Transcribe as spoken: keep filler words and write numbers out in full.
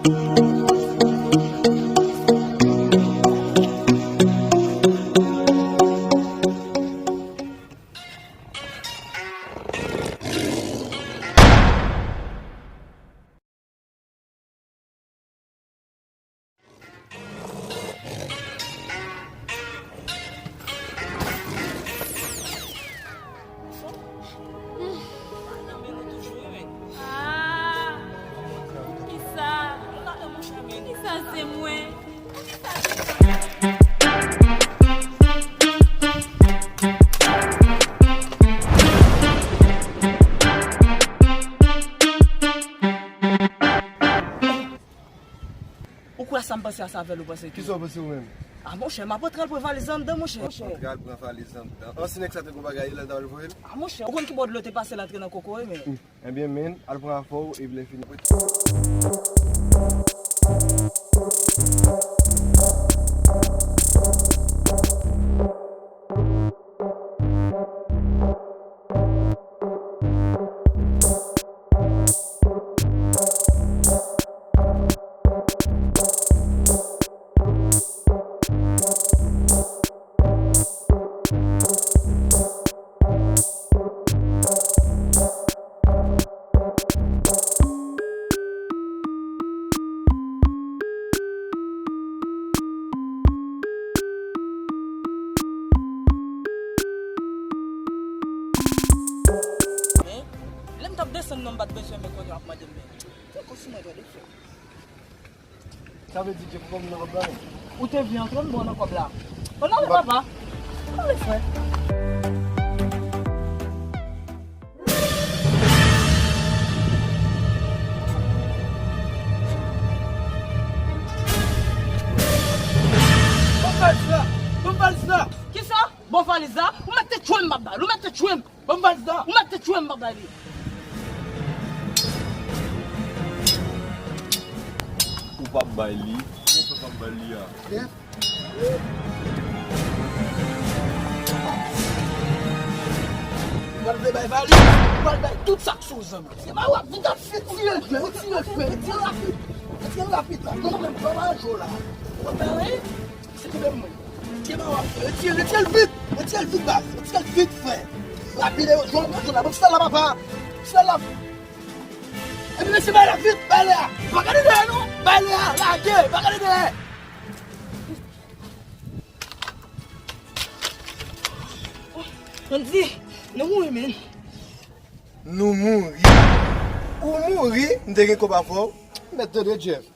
Ah, kisa? Kisa se mwen? Ou kwè sa m panse a sa avè l, ou panse ki... Kisa w panse ou menm? Ah, monchè, m ap antre al pran valiz anndan, monchè. Antre al pran valiz anndan. An, si nèg sa te gon bagay, lè l ta al voye l? Ah, monchè, ou konn ki bò dlo te pase l antre nan kokoye, men. Hmm. Ebyen, men, al pran afè w, epi lè fini. Men, lè m t ap desann nan, m pa t bezwen men kounye a w ap mande m men. Fè kòm si mwen tande, frè. Sa vle di Jeff, ou konn nan kòb la menm? Ou te vle antre m bon nan kòb la. Bon, ale papa. Ale, frè. Bon valiz la! Bon valiz la! Kisa? Bon valiz la? Ou mèt te tchwe m, m ap ba l. Ou mèt te tchwe m. Ban m valiz la! Ou mèt te tchwe m, m ap ba li. Ou p ap bay li? Kòman w fè p ap bay li a? Chèf. Ou pral vle bay valiz? Ou pral bay tout sa k sou zanmi. Se pa w ap vin ap retire l, frè, retire l, frè, retire l rapid. Retire l rapid la. Non, non, men m pa manje w la. Ou pa bay anyen? Se pwoblèm mwen. Retire l, retire l vit! Retire l vit, baz! Retire l vit, frè! Lapide yo, jwenn mwen, jwenn la, bon, sal la, papa! Sal la! Epi, mesye, bay la vit! Bay lè a! Pa gade dèyè, non! Bay lè a! Lage! Pa gade dèyè! Andy, nou mouri, men. Nou mouri? Ou mouri? M te gen kòb avè w? Mèt tande, Jeff.